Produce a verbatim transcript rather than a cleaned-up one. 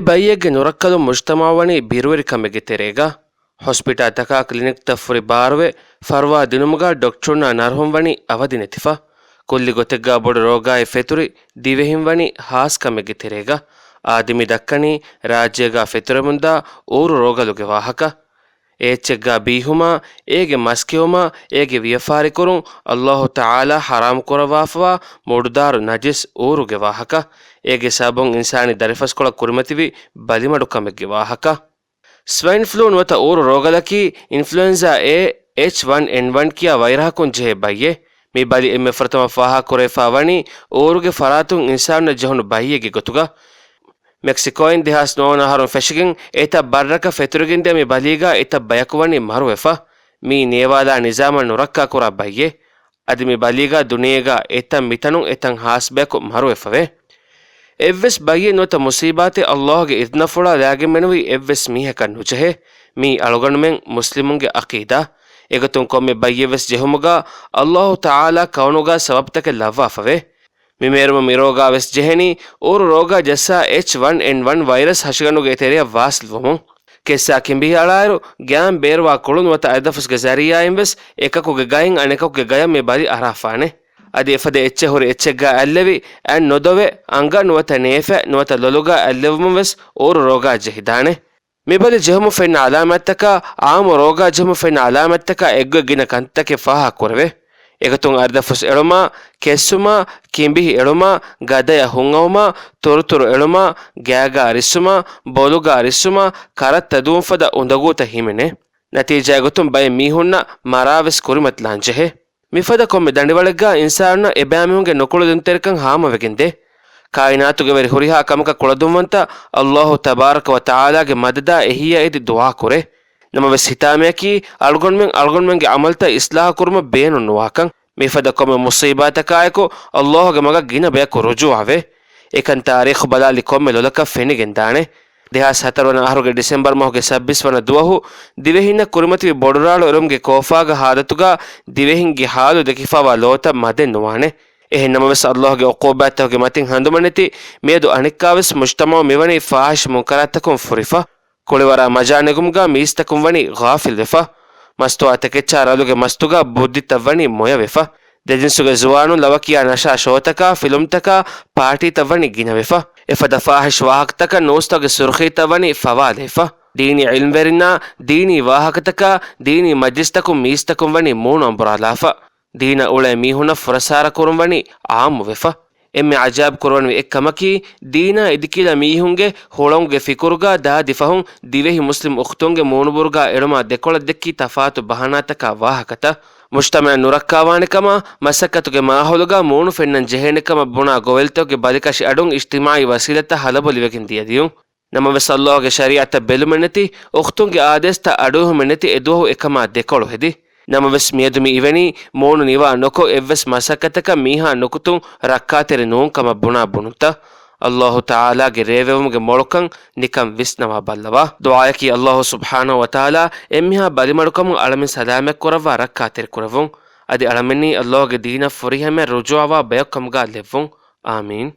ބައްޔެއްގެ ނުރައްކަލުން މުޖްތަމަޢު ވަނީ ބިރުވެރިކަމެއްގެ ތެރޭގަ. ހޮސްޕިޓާލްތަކާ ކްލިނިކްތައް ފުރި ބާރުވެ، ފަރުވާ ދިނުމުގަ ޑޮކްޓަރުންނާ ނަރުހުން ވަނީ އަވަދި ނެތިފަ. ކުއްލި ގޮތެއްގަ ބޮޑު ރޯގާއެއް ފެތުރި، ދިވެހިން ވަނީ ހާސް ކަމެއްގެ ތެރޭގަ. އާ ދިމި ދައްކަނީ ރާއްޖޭގަ ފެތުރެމުންދާ އޫރު ރޯގަލުގެ ވާހަކަ. އެއްޗެއްގަ ބީހުމާ، އޭގެ މަސްކެއުމާ، އޭގެ ވިޔަފާރިކުރުން އައްލާހު ތަޢާލާ ޙަރާމް ކުރައްވާފަވާ މުޑުދާރު ނަޖިސް އޫރުގެ ވާހަކަ. އޭގެ ސަބަބުން އިންސާނީ ދަރިފަސްކޮޅަށް ކުރިމަތިވި ބަލިމަޑުކަމެއްގެ ވާހަކަ. ސްވައިން ފްލޫ ނުވަތަ އޫރު ރޯގަލަކީ އިންފްލުއެންޒާ އޭ އެޗް ވަން އެން ވަން ކިޔާ ވައިރަހަކުން ޖެހޭ ބައްޔެއް. މި ބަލި އެންމެ ފުރަތަމަ ފާހަގަކުރެވިފާ ވަނީ އޫރުގެ ފަރާތުން އިންސާނުންނަށް ޖެހުނު ބައްޔެއްގެ ގޮތުގަ. މެކްސިކޯއިން ދެހާސް ނުވަވަނަ އަހަރުން ފެށިގެން އެތައް ބައްރަކަށް ފެތުރިގެންދިޔަ މި ބަލީގަ އެތައް ބަޔަކު ވަނީ މަރުވެފަ. މީ ނޭވާލާ ނިޒާމަށް ނުރައްކާކުރާ ބައްޔެއް. އަދި މި ބަލީގަ ދުނިޔޭގަ އެތައް މިތަނުން އެތައް ހާސް ބަޔަކު މަރުވެފަވޭ. އެއްވެސް ބައްޔެއް ނުވަތަ މުސީބާތެއް އައްލާހުގެ އިޒްނަފުޅާ ލާގެން މެނުވީ އެއްވެސް މީހަކަށް ނުޖެހޭ. މީ އަޅުގަނޑުމެން މުސްލިމުންގެ ޢަޤީދާ. އެގޮތުން ކޮންމެ ބައްޔެއްވެސް ޖެހުމުގަ އައްލާހު ތަޢާލާ ކައުނުގަ ސަބަބުތަކެއް ލައްވާފަވޭ. މި މޭރުމަށް މި ރޯގާ ވެސް ޖެހެނީ އޫރު ރޯގާ ޖައްސާ އެޗް ވަން އެން ވަން ވައިރަސް ހަށިގަނޑުގެ ތެރެއަށް ވާސިލްވުމުން. ކެއްސާ ކިނބިހި އަޅާއިރު، ގައިމް ބޭރުވާ ކުޅު ނުވަތަ އަދަފުސްގެ ޒަރީޢާއިން ވެސް އެކަކުގެ ގައިން އަނެކަކުގެ ގަޔަށް މި ބަލި އަރާފާނެ. އަދި އެފަދަ އެއްޗެއް ހުރި އެއްޗެއްގަ އަތްލެވި، އަތް ނުދޮވެ، އަނގަ ނުވަތަ ނޭފަ ނުވަތަ ލޮލުގަ އަތްލެވުމުން ވެސް އޫރު ރޯގާ ޖެހިދާނެ. މި ބަލި ޖެހުމުން ފެންނަ ޢަލާމާތްތަކާ، ޢާއްމު ރޯގާ ޖެހުމުން ފެންނަ ޢަލާމާތްތަކާ އެއްގޮތް ގިނަ ކަންތައްތަކެއް ފާހަގަކުރެވޭ. އެގޮތުން އަރިދަފުސް އެޅުމާ، ކެއްސުމާ، ކިނބިހި އެޅުމާ، ގަދަޔަށް ހުންއައުމާ، ތުރުތުރު އެޅުމާ، ގާގާ ރިއްސުމާ، ބޮލުގާ ރިއްސުމާ، ކަރައްތަ ދުވުން ފަދަ އުނދަގޫތައް ހިމެނޭ. ނަތީޖާ ގޮތުން ބައެއް މީހުންނަށް މަރާވެސް ކުރިމަތިލާން ޖެހޭ. މިފަދަ ކޮންމެ ދަނޑިވަޅެއްގަ އިންސާނުންނަށް އެބައިމީހުންގެ ނުކުޅެދުންތެރިކަން ހާމަވެގެންދޭ. ކާއިނާތުގެ ވެރި ހުރިހާ ކަމަކަށް ކުޅަދުންވަންތަ އައްލާހު ތަބާރަކަ ވަ ތަޢާލާގެ މަދަދާ އެހީއަށް އެދި ދުޢާކުރޭ. ނަމަވެސް ހިތާމަޔަކީ އަޅުގަނޑުމެން އަޅުގަނޑުމެންގެ ޢަމަލުތައް އިޞްލާޙު ކުރުމަށް ބޭނުން ނުވާކަން. މިފަދަ ކޮންމެ މުޞީބާތަކާއެކު އައްލާހުގެ މަގަށް ގިނަ ބަޔަކު ރުޖޫޢަވޭ. އެކަން ތާރީޚު ބަލާލި ކޮންމެ ލޮލަކަށް ފެނިގެންދާނެ. ދެހާސް ހަތަރު ވަނަ އަހަރުގެ ޑިސެމްބަރު މަހުގެ ސައްބީސް ވަނަ ދުވަހު ދިވެހިންނަށް ކުރިމަތިވި ބޮޑުރާޅު އެޅުމުގެ ކޯފާގެ ހާލަތުގަ ދިވެހިންގެ ހާލު ދެކިފަވާ ލޯތައް މަދެއް ނުވާނެ. އެހެން ނަމަވެސް، އައްލާހުގެ ޢުޤޫބާތްތަކުގެ މަތިން ހަނދުމަނެތި މިއަދު އަނެއްކާވެސް މުޖްތަމަޢު މިވަނީ ފާޙިޝް މުންކަރާތްތަކުން ފުރިފަ. ކުޅިވަރާ މަޖާ ނެގުމުގަ މީސްތަކުން ވަނީ ޣާފިލްވެފަ. މަސްތުވާ ތެކެއްޗާ ރަލުގެ މަސްތުގަ ބުއްދިތައް ވަނީ މޮޔަވެފަ. ދެޖިންސުގެ ޒުވާނުން ލަވަކިޔާ ނަޝާ ޝޯތަކާ، ފިލުމްތަކާ، ޕާޓީތައް ވަނީ ގިނަވެފަ. އެފަދަ ފާޙިޝް ވާހަކަތަކަށް ނޫސްތަކުގެ ސުރުޚީތައް ވަނީ ފަވާލައިފަ. ދީނީ ޢިލްމްވެރިންނާ ދީނީ ވާހަކަތަކާ، ދީނީ މަޖްލިސްތަކުން މީސްތަކުން ވަނީ މޫނު އަނބުރާލާފަ. ދީނަށް އުޅޭ މީހުންނަށް ފުރަސާރަ ކުރުން ވަނީ ޢާއްމުވެފަ. އެންމެ ޢަޖާއިބު ކުރުވަނިވި އެއްކަމަކީ، ދީނާ އިދިކީލާ މީހުންގެ ހުޅަނގުގެ ފިކުރުގަ ދާދި ފަހުން ދިވެހި މުސްލިމް އުޚްތުންގެ މޫނުބުރުގަ އެޅުމާ ދެކޮޅަށް ދެއްކި ތަފާތު ބަހަނާތަކާ ވާހަކަތައް. މުޖްތަމަޢަށް ނުރައްކާވާނެ ކަމާ، މަސައްކަތުގެ މާހައުލުގަ މޫނު ފެންނަން ޖެހޭނެ ކަމަށް ބުނާ ގޮވެލިތަކުގެ ބަލިކަށި އަޑުން އިޖްތިމާޢީ ވަސީލަތްތައް ހަލަބޮލިވެގެން ދިޔަ ދިޔުން. ނަމަވެސް، އައްލާހުގެ ޝަރީޢަތަށް ބެލުމެއް ނެތި، އުޚްތުންގެ އާދޭސްތައް އަޑުއެހުމެއް ނެތި އެ ދުވަހު އެކަމާ ދެކޮޅު ހެދި. ނަމަވެސް، މިއަދު މި އިވެނީ މޫނު ނިވާ ނުކޮށް އެއްވެސް މަސައްކަތަކަށް މީހާ ނުކުތުން ރައްކާތެރި ނޫން ކަމަށް ބުނާ ބުނުންތައް. އައްލާހު ތަޢާލާގެ ރޭވެވުމުގެ މޮޅުކަން ނިކަން ވިސްނަވާ ބައްލަވާ. ދުޢާއަކީ އައްލާހު ސުބްޙާނަހު ވަތަޢާލާ އެންމެހާ ބަލިމަޑުކަމުން އަޅަމެން ސަލާމަތް ކުރައްވާ ރައްކާތެރި ކުރެއްވުން. އަދި އަޅަމެންނީ އައްލާހުގެ ދީނަށް ފުރިހަމަޔަށް ރުޖޫޢަވާ ބަޔަކު ކަމުގަ ލެއްވުން. އާމީން.